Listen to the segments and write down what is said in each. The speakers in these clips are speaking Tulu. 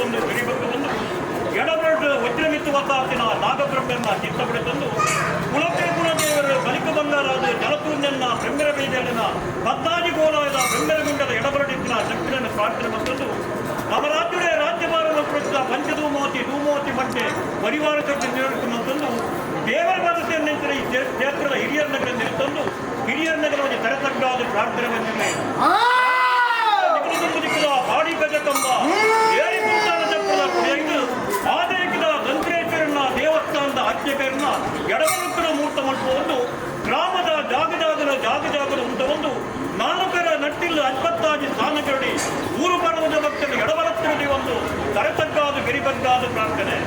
ಒಂದು ಬೆರಿಬೇಕು ಬಂದು ಎಡಬರಡು ವಜ್ರಮಿತ್ತು ವಸಾತಿನ ನಾಗಬ್ರಹ್ಮನ ಚಿತ್ತ ಪಡೆತಂದು ಕುಲಕ್ಕೆ ಕುಲದೇವರು ಬಲಿಕ ಬಂಗಾರಾದ ಜಲತೂರ್ಯನ್ನ ಬ್ರಹ್ಮರ ಬೀಜಲಿನ ಪದ್ದಾಜಿ ಗೋಲಾಯದ ಬ್ರಹ್ಮರಗುಂಡದ ಎಡಬರಡಿತ್ತಿನ ಶಕ್ತಿಯನ್ನು ಪ್ರಾರ್ಥನೆ ಮತ್ತೊಂದು ನವರಾಜ್ಯದ ರಾಜ್ಯಭಾರವನ್ನು ಪ್ರಸಿದ್ಧ ಪಂಚಧೂಮಾವತಿ ಧೂಮಾವತಿ ಮಂಟೆ ಪರಿವಾರ ಚರ್ಚೆ ನಿರ್ವಹಿಸುವಂತಂದು ದೇವರ ಭರವಸೆಯನ್ನು ಈ ಕ್ಷೇತ್ರದ ಹಿರಿಯರ ನಗರ ನಿಲ್ತಂದು ಹಿರಿಯರ ನಗರವನ್ನು ತರತಗ್ಗಾದ ಪ್ರಾರ್ಥನೆ ಬಂದಿದೆ. ದಿಕ್ಕದ ಪಾಡಿ ಗಜಕಂಬ ಏರಿ ಕುಂತಾನ ಚಕ್ರದ ಕುಡಿಯಂದು ಆದೇಕಿದ ದಂತ್ರೇಶ್ವರನ ದೇವಸ್ಥಾನದ ಅರ್ಚಕರನ್ನ ಎಡಬರುತ್ತಿನ ಮೂರ್ತ ಮಲ್ಪುವಂದು ಗ್ರಾಮದ ಜಾಗ ಜಾಗದ ಜಾಗ ಜಾಗದ ಉಂಟ ಒಂದು ನಾಲ್ಕರ ನಟ್ಟಿಲ್ಲ ಅಜ್ಬತ್ತಾಜಿ ಸ್ಥಾನಗರಡಿ ಊರು ಬರುವುದ ಭಕ್ತರು ಎಡಬಲತ್ತಿರಲಿ ಒಂದು ತರತಗ್ಗಾದ ಗಿರಿಬಗ್ಗಾದ ಪ್ರಾರ್ಥನೆ.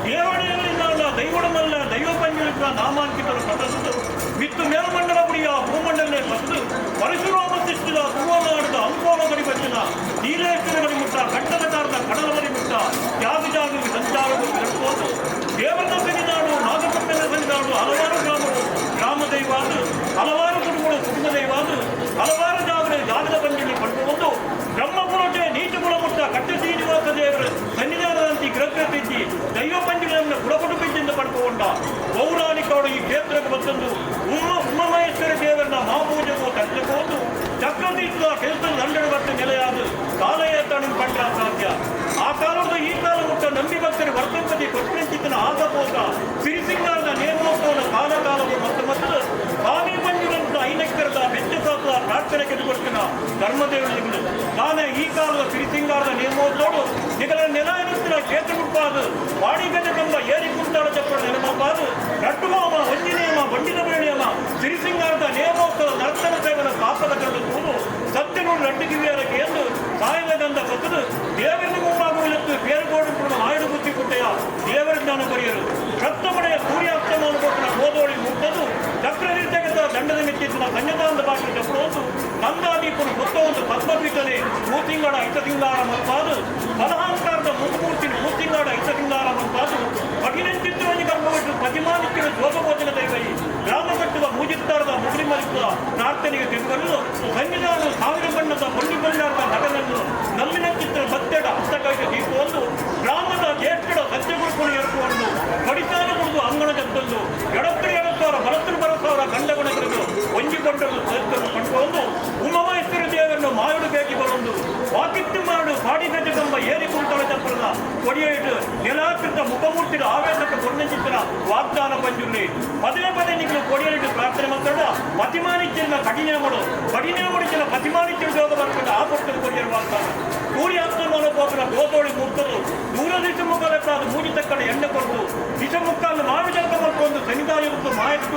ದೇವಡೆಯಲ್ಲಿ ದೈವಡಮಲ್ಲ ದೈವ ಪಂಜುಳಿಕ ನಾಮಾಂಕಿತರು ಕಟಸುದು ಮಿತ್ತು ಮೇಲ್ಮಂಡಲ ಗುಡಿಯ ಭೂಮಂಡಲೇ ಬಸದು ಪರಶುರಾಮ ಸೃಷ್ಟಿದ ತುಳುನಾಡದ ಅಂಕೋಲ ಗಡಿ ಬಚ್ಚಿನ ನೀಲೇಶ್ವರ ಗಡಿ ಮುಟ್ಟ ಕಟ್ಟದ ಕಾರದ ಕಡಲ ಬರಿ ಮುಟ್ಟ ಜಾಗ ಜಾಗ ಸಂಚಾರವು ನಡೆಸುವುದು ದೇವರ ಸನ್ನಿಧಾನ ನಾಗಪಟ್ಟಣ ಸನ್ನಿಧಾನ ಹಲವಾರು ಗ್ರಾಮಗಳು ಗ್ರಾಮ ದೈವಾದು ಹಲವಾರು ಕುಟುಂಬಗಳು ಕುಟುಂಬ ದೈವಾದು ಹಲವಾರು ಜಾಗದ ಜಾಗದ ಬಂದಿಲ್ಲಿ ಪಡೆದುಕೊಂಡು ಬ್ರಹ್ಮಕುಲಟೆ ನೀಚ ಕುಲಮುಟ್ಟ ಕಟ್ಟ ಶ್ರೀನಿವಾಸ ದೇವರ ಸನ್ನಿಧಾನದಂತೆ ಗ್ರಹತಿದ್ದಿ ದೈವ ಪಂಜಿಗಳನ್ನು ಕುಲಕುಟುಂಬದಿಂದ ಪಡ್ಕೊಂಡ ಪೌರಾಣಿಕವರು ಈ ಕ್ಷೇತ್ರಕ್ಕೆ ಬಂದು ಉಮಾಮಹೇಶ್ವರ ದೇವರನ್ನ ಮಹಾಪೂಜೆಗೂ ತಟ್ಟಬಹುದು ಚಕ್ರತೀರ್ಥ ಕೆಲಸದ ದಂಡನ ಬತ್ತ ನೆಲೆಯಾದ ಕಾಲಯ ತಣಿನ ಪಂಡ ಸಾಧ್ಯ. ಆ ಕಾಲದ ಈ ಕಾಲ ಮುಟ್ಟ ನಂಬಿ ಭಕ್ತರು ವರ್ತಂಪತಿ ಕೊಟ್ಟಿನ ಆಗ ಹೋಗ ಸಿರಿಸಿಂಗಾರದ ನೇಮೋತ್ಸವನ ಕಾಲ ಕಾಲವು ಮತ್ತು ಮತ್ತು ಸ್ವಾಮಿ ಪಂಜುರಂತ ಐನಕ್ಕರದ ಬೆಚ್ಚ ಸಾಕುವ ಪ್ರಾರ್ಥನೆ ಕೆಟ್ಟುಕೊಡ್ತಿನ ಧರ್ಮದೇವನಿಗಳು ತಾನೇ ಈ ಕಾಲದ ಸಿರಿಸಿಂಗಾರದ ನೇಮೋತ್ಸವಡು ನಿಗಲ ನೆಲ ಎನ್ನುತ್ತಿನ ಕ್ಷೇತ್ರ ಮುಟ್ಪಾದು ವಾಡಿಗಜಕಂಬ ಏರಿ ಕುಂತಾಳ ಚಪ್ಪಡ ನೆಲಮಪ್ಪಾದು ನಟ್ಟುಮಾಮ ಒಂಜಿನೇಮ ಬಂಡಿನ ಬೇಣಿಯಮ ಸಿರಿಸಿಂಗಾರದ ನೇಮೋತ್ಸವ ನರ್ತನ ಸೇವನ ಪಾಪದ ಕರಡು ತೂದು ಸತ್ಯನೋಡು ಲಡ್ಡುಗಿವಿಯರಕ್ಕೆ ಎಂದು ಸಾಯದ ಗಂಧ ಬತ್ತದು ದೇವರನ್ನು ಮುಂಬಾಗುವುದಕ್ಕೆ ಬೇರುಗೋಡು ಕೂಡ ಆಯುಡು ಬುದ್ಧಿ ಕುಟ್ಟೆಯ ದೇವರ ಜ್ಞಾನ ಬರೆಯರು ರಕ್ತಮಡೆಯ ಸೂರ್ಯಾಸ್ತಮಾನ ಕೊಟ್ಟನ ಗೋದೋಳಿ ಮುಟ್ಟದು ಚಕ್ರತೀರ್ಥಗತ ದಂಡದ ಮೆಚ್ಚಿದ್ದ ಕನ್ಯದಾನದ ಬಾಗಿಲು ಚಪ್ಪಡೋದು ನಂದಾದೀಪನು ಗೊತ್ತ ಒಂದು ಪದ್ಮಪೀಠನೆ ಮೂತಿಂಗಾಡ ಐತಸಿಂಗಾರ ಮಲ್ಪಾದು ಬಲಹಾಂಕಾರದ ಮುಖಮೂರ್ತಿ ಮೂತಿಂಗಾಡ ಐತಸಿಂಗಾರ ಮಲ್ಪಾದು ಕಠಿಣಂಚಿತ್ರವಾಗಿ ಕರ್ಮವಿಟ್ಟು ಪತಿಮಾನಿಕ್ಯರ ಜೋಗಭೋಜನ ದೈವೈ ಗ್ರಾಮ ಕಟ್ಟುವ ಮೂಜಿತ್ತಾರದ ಮುಗುಳಿ ಮಲಿಸುವ ಪ್ರಾರ್ಥನೆಗೆ ತಿರುಗಲು ಸನ್ನಿಧಾನ ಸಾವಿರ ಬಣ್ಣದ ಬಳ್ಳಿ ಬಳ್ಳಾರದ ನಗನನ್ನು ನಮ್ಮಿನ ಚಿತ್ರ ಸತ್ಯಡ ಹಸ್ತಕೈದ ದೀಪವನ್ನು ಗ್ರಾಮದ ಜ್ಯೇಷ್ಠಡ ಸತ್ಯಗುರುಕುಣ ಏರ್ಕೊಂಡು ಕಡಿತಾನ ಕುಡಿದು ಅಂಗಣ ಜತ್ತಂದು ಎಡತ್ತರು 2000 ಬಲತ್ತರು ಬರಸಾವರ ಗಂಡಗುಣಗಳಿಗೆ ಒಂಜಿಕೊಂಡರು ಸತ್ಯರು ಕಂಡುಕೊಂಡು ಉಮಾಮಹೇಶ್ವರ ದೇವರನ್ನು ಮಾಯುಡು ಬೇಕಿ ಬರೊಂದು ವಾಕಿತ್ತು ಮಾಡು ಪಾಡಿ ಗಜಕಂಬ ಏರಿ ಕುಂತಳ ಚಪ್ಪರದ ಕೊಡಿಯೇಟು ನೆಲಾಕೃತ ಮುಖಮೂರ್ತಿಯ ಆವೇಶಕ್ಕೆ ಕೊಣ್ಣಚಿತ್ರ ವಾಗ್ದಾನ ಪಂಜುರ್ಲಿ ಪದೇ ಪದೇ ನೀವು ಕೊಡಿಯೇಟು ಪ್ರಾರ್ಥನೆ ಮಾತಾಡ ಪತಿಮಾನಿಚ್ಚಿನ ಕಠಿಣಗಳು ಕಠಿಣಗಳು ಪತಿಮಾನಿಚ್ಚಿನ ಯೋಗ ಬರ್ಕೊಂಡು ಆ ಕೊಡ್ತದೆ ಕೊಡಿಯರು ವಾಗ್ದಾನ ಸೂರ್ಯಾಸ್ತಮಾನ ಹೋಗಿನ ಗೋದೋಳಿ ಮುಕ್ತದು ದೂರ ದಿಶ ಮುಖದ ಮೂಜಿ ತಕ್ಕಡ ಎಣ್ಣೆ ಕೊಟ್ಟು ದಿಶ ಮುಕ್ಕಾಲು ಮಾವಿಜಲ್ಕ ಮಲ್ಕೊಂಡು ಸನ್ನಿಧಾನವನ್ನು ಮಾಯಕ್ಕೆ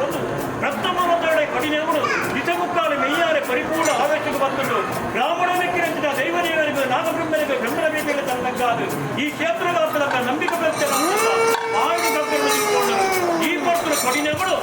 ಒಂದು ರಕ್ತಮಾನತಡೆ ಕಠಿಣಗಳು ದಿಶ ಮುಕ್ಕಾಲು ಮೆಯ್ಯಾರೆ ಪರಿಪೂರ್ಣ ಆವೇಶಕ್ಕೆ ಬಂದದ್ದು ಬ್ರಾಹ್ಮಣನಿಗೆ ದೈವದೇವರಿಗೆ ನಾಗಬ್ರಹ್ಮನಿಗೆ ಬ್ರಹ್ಮನ ಬೇಟೆಗೆ ತನ್ನಗ್ಗಾದು ಈ ಕ್ಷೇತ್ರದ ನಂಬಿಕೆ ಬರ್ತೇನೆ ಆಯುಧ ಈ ಪಡ್ತರು ಕಠಿಣಗಳು